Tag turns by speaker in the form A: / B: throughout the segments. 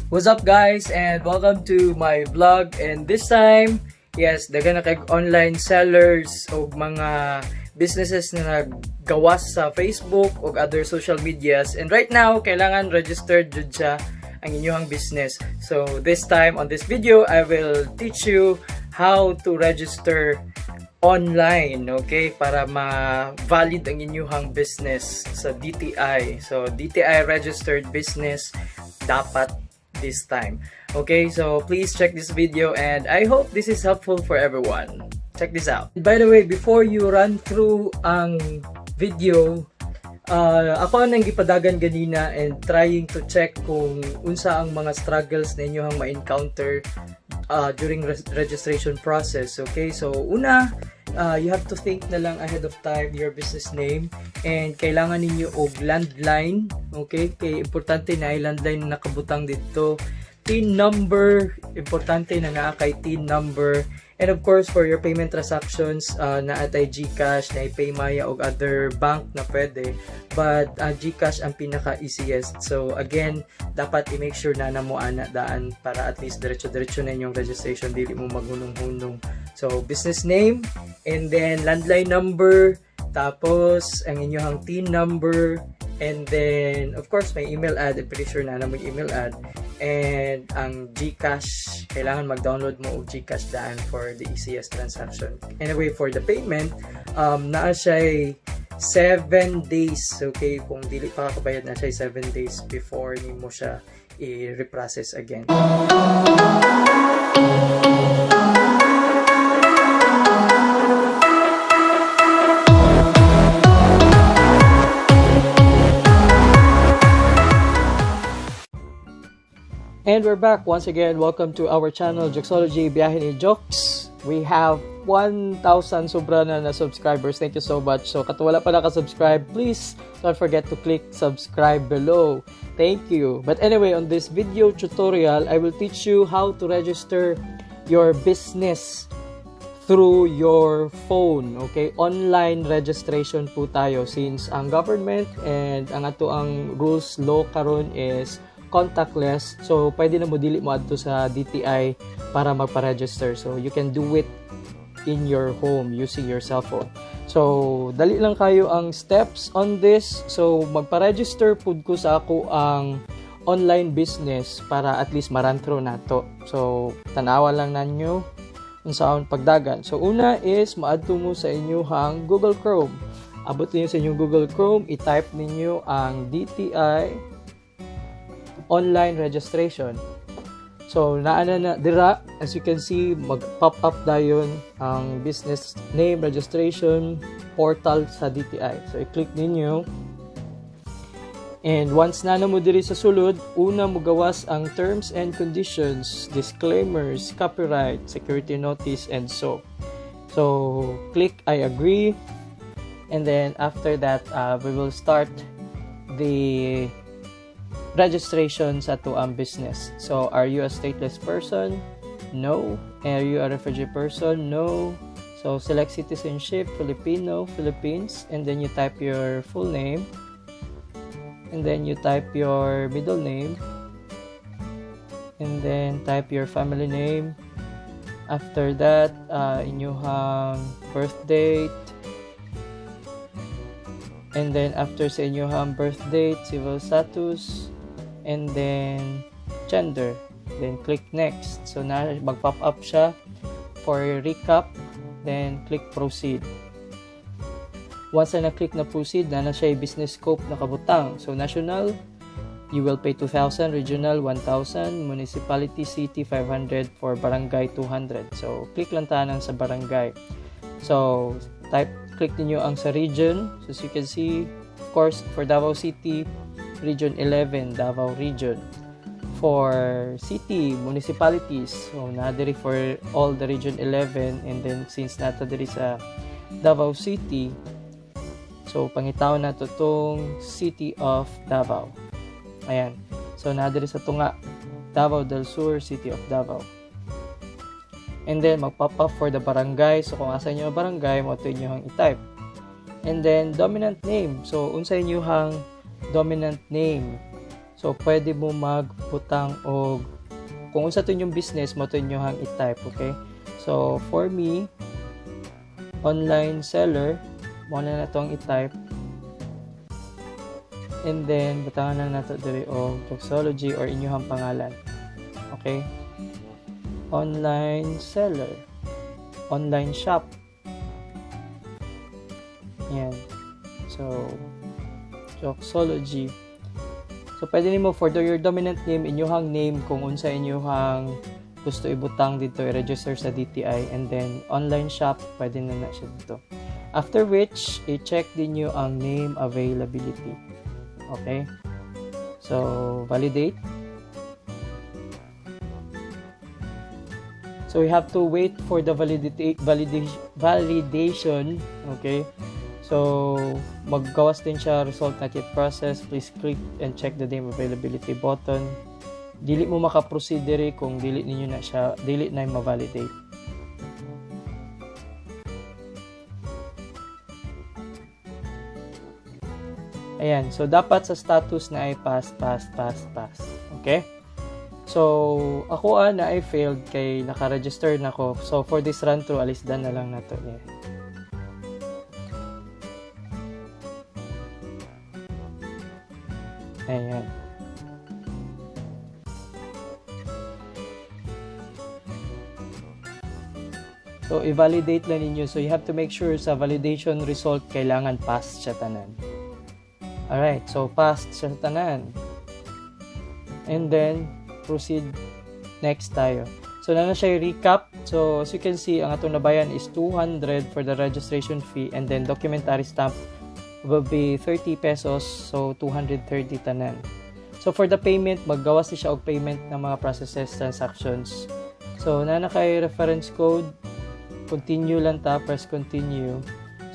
A: What's up, guys, and welcome to my vlog. And this time, yes, daghan na kay online sellers o mga businesses na naggawas sa Facebook o other social medias, and right now kailangan registered jud siya ang inyong business. So this time, on this video, I will teach you how to register online, okay? Para ma-valid ang inyong business sa DTI. So, DTI registered business dapat this time. Okay, so please check this video and I hope this is helpful for everyone. Check this out. By the way, before you run through ang video, ako ang gipadagan ganina and trying to check kung unsa ang mga struggles na inyong ma-encounter during registration process. Okay, so una, you have to think na lang ahead of time your business name and kailangan ninyo og landline. Okay, kay importante na ay landline na nakabutang dito. TIN number, importante na naa kay TIN number. And of course, for your payment transactions, naa tay GCash, na PayMaya o other bank na pwede. But GCash ang pinaka-easiest. So again, dapat i-make sure na namo ana daan para at least diretso-diretso na inyong registration, dili mo maghunong-hunong. So business name, and then landline number, tapos ang inyong TIN number, and then of course may email ad, I'm pretty sure na mo email ad, and ang GCash, kailangan mag-download mo og GCash daan for the easiest transaction. Anyway, for the payment, naa siya 7 days, okay? Kung dili pa kabayad na siya 7 days before nimo siya i-reprocess again. And we're back once again. Welcome to our channel, Joxology, Biyahe ni Jokes. We have 1,000 sobra na na subscribers. Thank you so much. So, katong wala pa naka-subscribe, please don't forget to click subscribe below. Thank you. But anyway, on this video tutorial, I will teach you how to register your business through your phone. Okay? Online registration po tayo since ang government and ang ato ang rules law karon is contactless. So, pwede na mo dili mo adto sa DTI para magpa-register. So, you can do it in your home using your cell phone. So, dali lang kayo ang steps on this. So, magpa-register pud ko sa ako ang online business para at least ma-run through nato. So, tanawa lang ninyo unsaon pagdagan. So, una is maadto mo sa inyong Google Chrome. Abot niyo sa inyong Google Chrome, i-type ninyo ang DTI online registration. So, naa na na dira, as you can see, mag-pop up dayon ang business name registration portal sa DTI. So, i-click ninyo. And once na na mo diri sa sulod, una mo gawas ang terms and conditions, disclaimers, copyright, security notice, and so. So, click "I agree." And then after that, we will start the registration sa atuang business. So, are you a stateless person? No. Are you a refugee person? No. So, select citizenship, Filipino, Philippines, and then you type your full name. And then you type your middle name. And then type your family name. After that, inyong birth date. And then after sa inyong birth date, civil status, and then gender. Then click "Next." So na mag-pop up siya for recap, then click "Proceed." Once na na-click na "Proceed," na na siya business scope na kabutang. So national, you will pay 2,000, regional 1,000, municipality city 500, for barangay 200. So click lang tanan sa barangay. So type click niyo ang sa region. So as you can see, of course, for Davao City, Region 11, Davao Region. For city, municipalities, so naa diri for all the Region 11, and then since naa ta diri sa Davao City, so pangitaon nato tong City of Davao. Ayan. So naa diri sa tunga, Davao del Sur, City of Davao. And then mag-pop up for the barangay. So kung asa inyo barangay, mao to inyo ang i-type. And then dominant name. So unsa inyo dominant name? So pwede mo magbutang og kung unsa to inyong business mo to inyohang i-type, okay? So for me, online seller, mo na nato ang i-type. And then butangan na nato diri og Doxology or inyohang pangalan. Okay? Online seller, online shop. Yan. So Doxology. So pwede nimo for your dominant name, inyuhang name kung unsa inyuhang gusto ibutang dito, i-register sa DTI, and then online shop, pwede na na siya dito. After which, i-check din nyo ang name availability. Okay? So, validate. So, we have to wait for the validation. Okay? So, maggawas din siya, result not yet processed. Please click and check the name availability button. Dili mo makaproceed diri kung dili ninyo na siya, dili na ma-validate. Ayan, so dapat sa status na ay pass, pass, pass, pass. Okay? So, ako na ay failed kay naka-register na ko. So, for this run through, alis dan na lang nato niya. Ayan. So, i-validate lang ninyo. So, you have to make sure sa validation result, kailangan pass siya tanan. Alright. So, pass siya tanan. And then, proceed next tayo. So, na siya yung recap. So, as you can see, ang atong nabayan is 200 for the registration fee, and then documentary stamp will be 30 pesos, so 230 tanan. So for the payment, maggawas ni siya og payment ng mga processes, transactions. So na kay reference code, continue lang ta, press continue.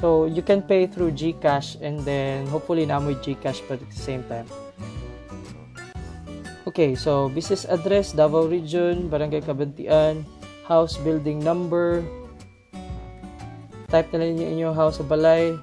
A: So you can pay through GCash, and then hopefully na mo GCash but at the same time. Okay, so business address, Davao Region, Barangay Cabantian, house building number. Type na lang ninyo inyong house sa balay.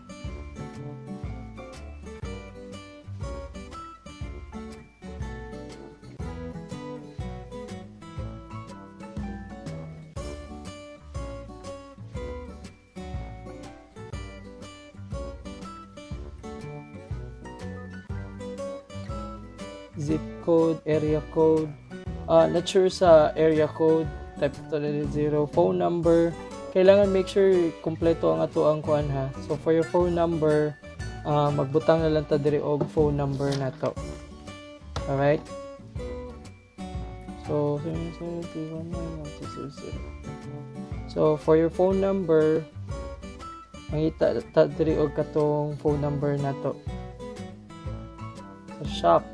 A: Zip code, area code. Not sure sa area code. Type to 0. Phone number. Kailangan make sure kompleto ang ato ang kuan ha. So for your phone number, magbutang na lang ta diri og phone number nato. Alright? So 773191200. So for your phone number, mangita ta diri og katong phone number nato sa shop.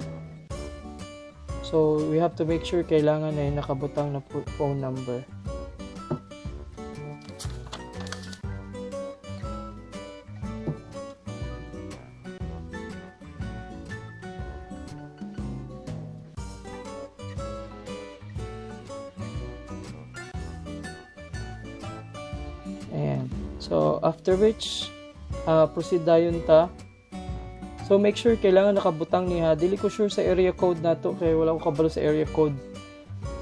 A: So, we have to make sure kailangan ay nakabutang na phone number. Ayan. So, after which, proceed dayon ta. So, make sure kailangan nakabutang niya. Dili ko sure sa area code na to kaya wala ko kabalo sa area code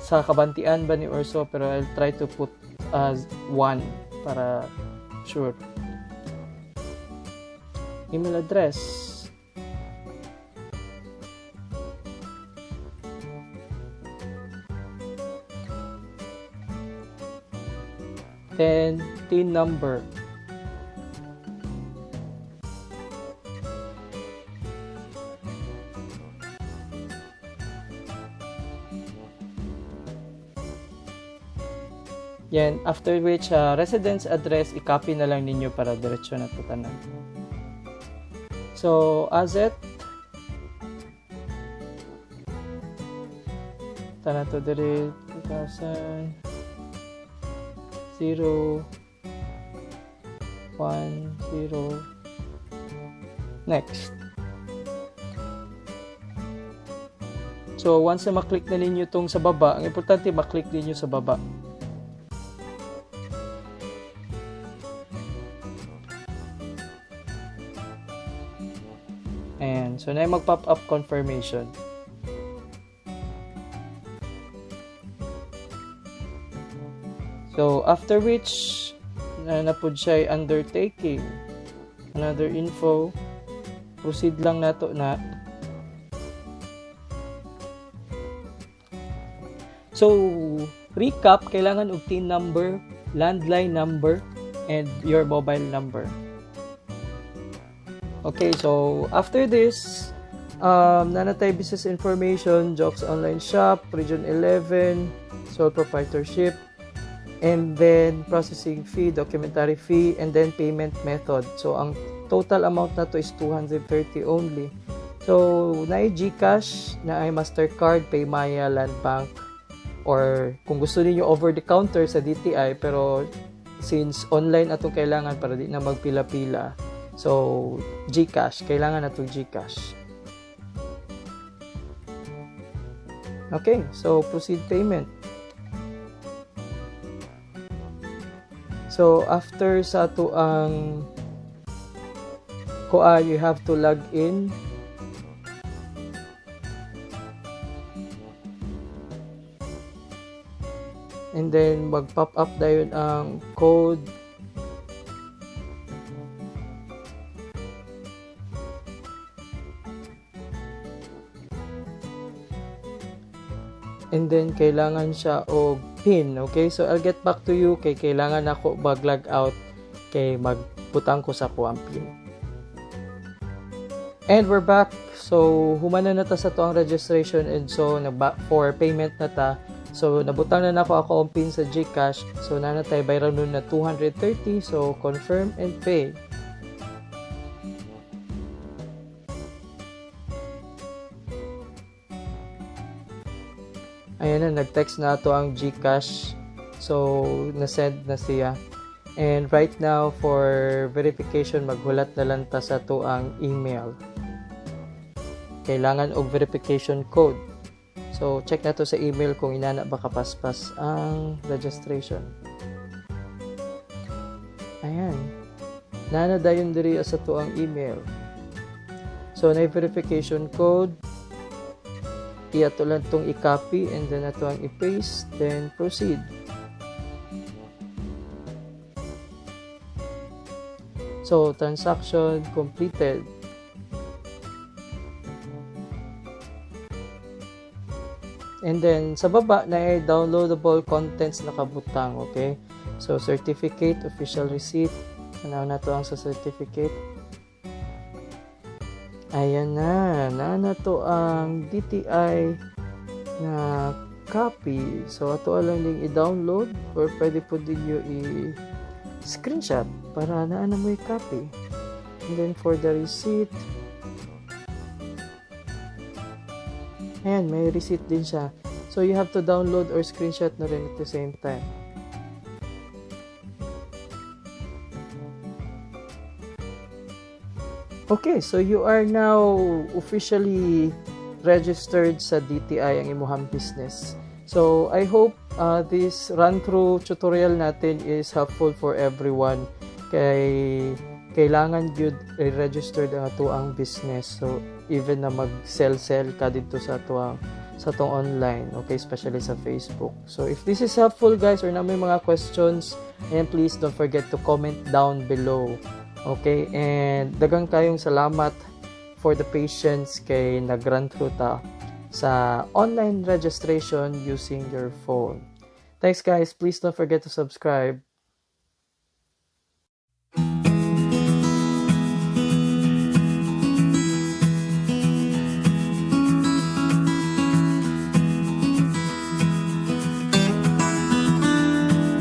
A: sa Cabantian ba ni or so, pero I'll try to put as 1 para sure. Email address. Then, TIN number. Yan, after which, residence address, i-copy na lang ninyo para diretso na ito tanan. So, asset, tanan to diri, 2000, 0, 1, 0, next. So, once na maklik na ninyo itong sa baba, ang importante maklik ninyo sa baba. Ayan. So, na mag-pop up confirmation. So after which na pud siya undertaking, another info, proceed lang nato na. So recap, kailangan og TIN number, landline number, and your mobile number. Okay, so after this, nanatay business information, Jokes Online Shop, Region 11, sole proprietorship, and then processing fee, documentary fee, and then payment method. So ang total amount na to is 230 only. So naay GCash, naay Mastercard, Paymaya, Land Bank, or kung gusto niyo over the counter sa DTI, pero since online atong kailangan para di na magpila-pila, so GCash, kailangan na to GCash. Okay, so proceed payment. So after sa ato ang kuha, you have to log in. And then mag-pop up dayon ang code. And then kailangan siya og PIN, okay? So I'll get back to you kay kailangan ako mag-log out kay magbutang ko sa kuang PIN. And we're back. So humana na ta sa to ang registration, and so for payment na ta. So nabutang na nako ako ang PIN sa GCash. So nanatay bayran nun na 230. So confirm and pay. Ayan na, nag-text na ato ang GCash. So, na-send na siya. And right now, for verification, maghulat na lang ta sa ato ang email. Kailangan og verification code. So, check na to sa email kung inana ba kapaspas ang registration. Ayan. Nana dayon diri sa ato ang email. So, na verification code. Iyato lang itong i-copy and then ato ang i-paste, then proceed. So, transaction completed. And then, sa baba, na downloadable contents nakabutang, okay? So, certificate, official receipt. Tanaw na to ang sa certificate. Ayan na. Naana to ang DTI na copy. So, ato lang din i-download or pwede po din nyo i-screenshot para naana mo i-copy. And then, for the receipt, ayan, may receipt din siya. So, you have to download or screenshot na rin at the same time. Okay, so you are now officially registered sa DTI ang imuhang business. So, I hope this run-through tutorial natin is helpful for everyone. Kay kailangan gyud i-registered ang ato ang business. So, even na mag-sell-sell ka dito sa ato ang sa atong online, okay, especially sa Facebook. So, if this is helpful guys or na may mga questions, and please don't forget to comment down below. Okay, and daghang kayong salamat for the patience kay nag-run through ta sa online registration using your phone. Thanks guys, please don't forget to subscribe.